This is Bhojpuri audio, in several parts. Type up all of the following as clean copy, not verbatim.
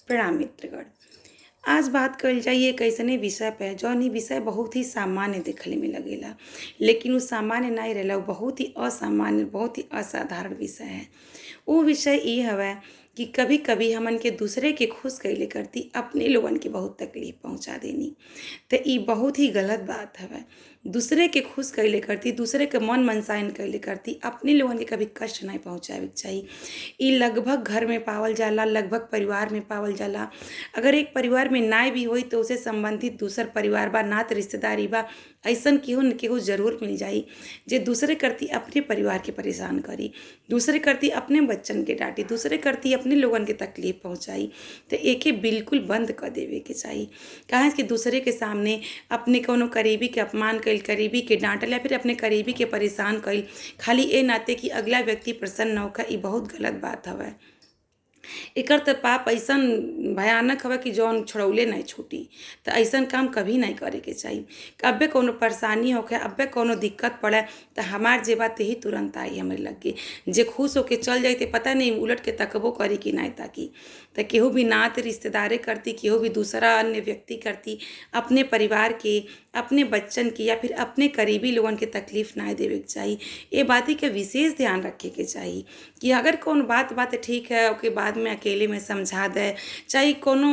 प्रणाम मित्रगण। आज बात कइल जाई एक अइसने विषय पे जौन इ विषय बहुत ही सामान्य देखले में लगेला, लेकिन उ सामान्य नाहीं रहेला। उ बहुत ही असामान्य, बहुत ही असाधारण विषय है। उ विषय इ हवे कि कभी कभी हमन के दूसरे के खुश कइले करती अपने लोगन के बहुत तकलीफ पहुंचा देनी। त इ बहुत ही गलत बात हवे। दूसरे के खुश कइले करती, दूसरे के मन मनसाइन कइले करती अपने लोगन के कभी कष्ट नाहीं पहुंचावे के चाही। इ लगभग घर में पावल जाला, लगभग परिवार में पावल जाला। अगर एक परिवार में नाहीं भी होई तो उसे संबंधित दूसर परिवार बा, नात रिश्तेदारी बा, अइसन केहू न केहू जरूर मिल जाई जे दूसरे करती अपने परिवार के परेशान करी, दूसरे करती अपने बच्चन के डांटी, दूसरे करती अपने लोगन के तकलीफ पहुंचाई। तो एके बिल्कुल बंद कर देवे के चाही। काहे कि दूसरे के सामने अपने कौनो करीबी के अपमान कइल, करीबी के डांटल या फिर अपने करीबी के परेशान कइल खाली ए नाते कि अगला व्यक्ति प्रसन्न होखे, इ बहुत गलत बात हवे। एकर त पाप अइसन भयानक हवे कि जौन छोड़ौले नहीं छूटी। त अइसन काम कभी नहीं करे के चाही। अब्बे कौनो परेशानी होखे, अब्बे कौनो दिक्कत पड़े त हमार जे बा तेही तुरंत आई हमरे लगे। जे खुश होके चल जाई त पता नहीं उलट के तकबो करी कि नहीं ताकी। त केहू भी नात रिश्तेदारे करती, केहू भी दूसरा अन्य व्यक्ति करती, अपने परिवार के, अपने बच्चन के या फिर अपने करीबी लोगन के तकलीफ नाहीं देवे के चाही। ए बाती के विशेष ध्यान रखे के चाही कि अगर कौनो बात बा त ठीक है, ओके बाद में अकेले में समझा दे, चाहे कोनो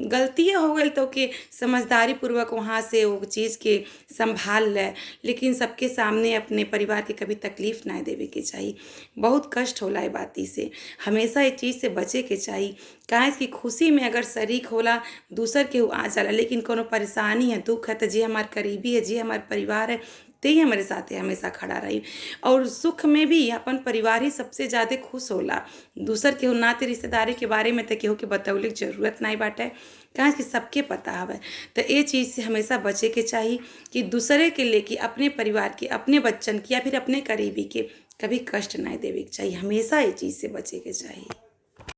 गलतिए हो गइल तो ओके समझदारी पूर्वक वहाँ से वो चीज़ के संभाल ले, लेकिन सबके सामने अपने परिवार के कभी तकलीफ नाहीं देवे के चाही। बहुत कष्ट होला ए बाती से। हमेशा ए चीज़ से बचे के चाही। काहे कि खुशी में अगर शरीक होला दूसर केहू आ जाला, लेकिन कौनो परेशानी है, दुख है त जे हमार करीबी है, जे हमार परिवार है, ते हमारे साथे हमेशा खड़ा रही। और सुख में भी अपन परिवार ही सबसे ज़्यादा खुश होला। दूसर केहू नाते रिश्तेदारी के बारे में त केहू के बतवले के जरूरत नाहीं बाटे, काहे कि सबके पता हवे। त ए चीज़ से हमेशा बचे के चाही कि दूसरे के लेके अपने परिवार के, अपने बच्चन के या फिर अपने करीबी के कभी कष्ट नाहीं देवे के चाही। हमेशा ए चीज़ से बचे के चाही।